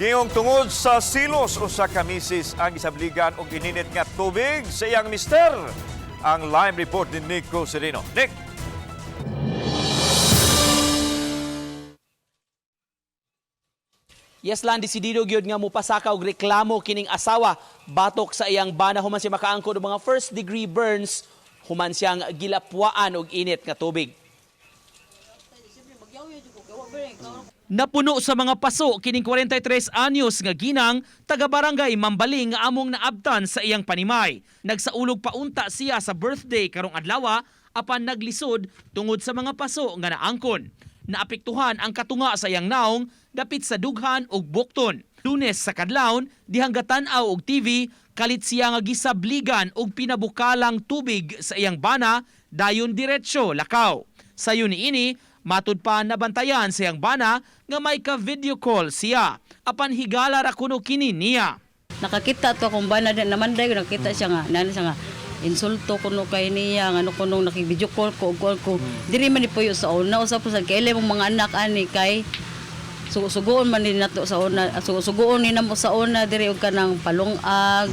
Giyong tungod sa silos, usa ka misis ang gisabligan og ininit nga tubig sa iyang mister. Ang live report ni Nico Sereno. Nick! Yes lang, desidido gyud nga mupasaka og reklamo kining asawa batok sa iyang bana human siya makaangkon og mga first degree burns human siyang gilapwaan og init nga tubig. Napuno sa mga paso kining 43 anyos nga ginang taga barangay Mambaling nga among naabtan sa iyang panimay. Nagsaulog paunta siya sa birthday karong adlaw apan naglisod tungod sa mga paso nga naangkon. Naapektuhan ang katunga sa iyang naong dapit sa dughan ug bukton. Lunes sa kadlawon dihang gatan-aw og TV kalit siya nga gisabligan og pinabukalang tubig sa iyang bana dayon diretsyo lakaw. Sayo niini, matud pa nabantayan sa iyang bana nga may ka-video call siya. Apan higala ra kuno kini niya. Nakakita to akong bana na naman dahil nakita siya nga nana siya nga insulto kuno kay niya nga ano kuno naki-video call ko og call ko diri man ni puyo sa una usa po sa kaila mong mga anak ani kay suguon man ni nato sa una, suguon ni namo sa una diri og kanang palungag,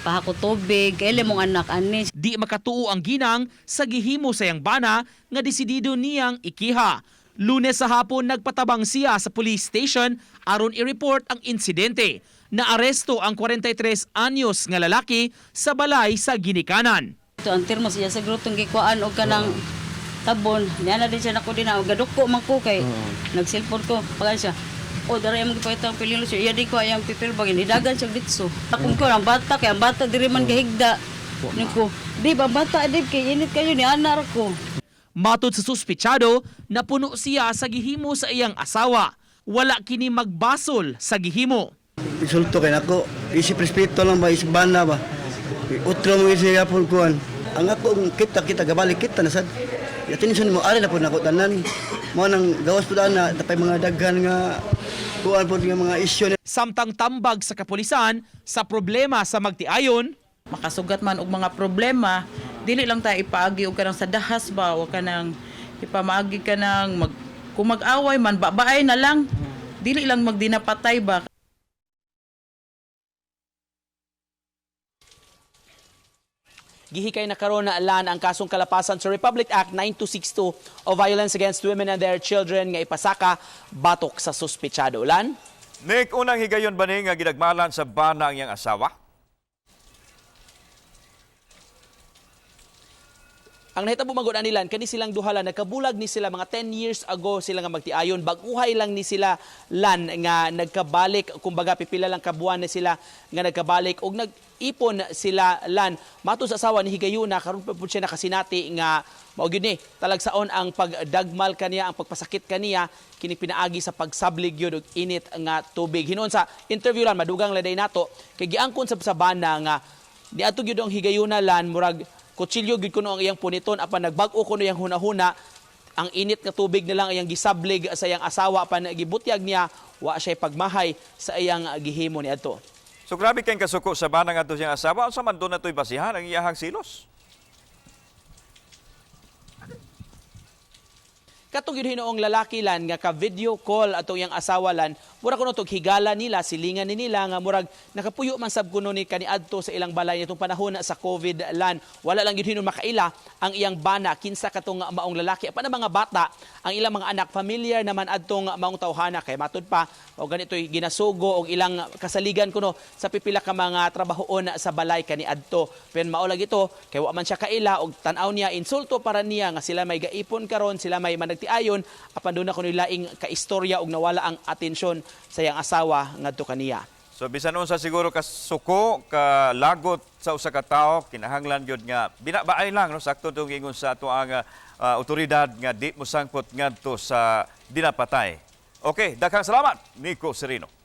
pahako tubig, kaila mong anak ani. Di makatuo ang ginang sa gihimo sa iyang bana nga desidido niyang ikiha. Lunes sa hapon nagpatabang siya sa police station aron i-report ang insidente. Naaresto ang 43 anyos nga lalaki sa balay sa Ginikanan. Ito ang termos iya sa grotong gikuan og kanang tabon. Niya na din siya nako din na gaduko man ko kay nag-cellphone ko. Pagan siya. O dara imong gipakita ang piling siya. Iya di ko ayang pipil bagin hidagan siya ditso. Akong ko ang bata kay ang bata diri man gahigda. Niko, di ba ang bata di kay init kayo ni anar ko. Matod sa suspitsado, napuno siya sa gihimo sa iyang asawa. Wala kini magbasol sa gihimo. Insulto kay nako. Isip respeto lang ba, isip bana ba. Utro mo isip yapon kuan. Ang ako ang kita kita gabalik kita na sad. Yatin mo ari na po nako tanan. Mo nang gawas po na tapay mga daghan nga kuan po nga mga isyu. Samtang tambag sa kapulisan sa problema sa magtiayon, makasugat man og mga problema, dili lang tayo ipaagi og kanang sa dahas ba o kanang ipamaagi ka ng mag kung mag-away man babae na lang, dili lang magdinapatay ba. Gihikay na karon na lan ang kasong kalapasan sa Republic Act 9262 o Violence Against Women and Their Children nga ipasaka batok sa suspitsado. Lan? Nick, unang higayon ba ni nga gidagmalan sa bana ang iyang asawa? Ang nahitabo man gud anilan kani silang duha lan nagkabulag ni sila mga 10 years ago sila nga magtiayon, bag-uhay lang ni sila lan nga nagkabalik, kumbaga pipila lang ka buwan ni sila nga nagkabalik og nag-ipon sila lan. Matud sa asawa ni higayuna karon pa pud siya nakasinati nga mao gyud ni talagsaon ang pagdagmal kaniya, ang pagpasakit kaniya kini pinaagi sa pagsablig gyud og init nga tubig. Hinuon sa interview lan madugang laday nato kay giangkon sab sa bana nga niadto gyud ang higayuna lan murag kutsilyo gyud kuno ang iyang puniton apan nagbag-o kuno iyang hunahuna, ang init nga tubig na lang iyang gisablig sa iyang asawa apan gibutyag niya wa siya pagmahay sa iyang gihimo niadto. So grabe kayong kasuko sa bana ngadto siyang asawa, unsa man doon nato'y basihan ang iyahang silos? Katong gyud hinuong lalaki lan nga ka video call atong iyang asawa lan, mura kuno tog higala nila, silingan ni nila nga murag nakapuyo man sab kuno ni kaniadto sa ilang balay nitong panahon sa COVID lan. Wala lang gyud hinuon makaila ang iyang bana kinsa katong maong lalaki. Apan ang mga bata, ang ilang mga anak familiar naman adtong maong tawhana kay matud pa o ganito'y ginasugo og ilang kasaligan kuno sa pipila ka mga trabahoon sa balay kaniadto. Pero mao lagi ito kay wa man siya kaila og tan-aw niya insulto para niya nga sila may gaipon karon, sila may managtiayon apan doon na kuno laing kaistorya og nawala ang atensyon sa iyang asawa ngadto kaniya. So bisan unsa siguro kasuko, kalagot sa usa ka tawo, kinahanglan gyud nga binabaay lang no, sakto tong ingon sa ato ang otoridad nga di mosangpot ngadto sa dinapatay. Okay, daghang salamat, Nico Sereno.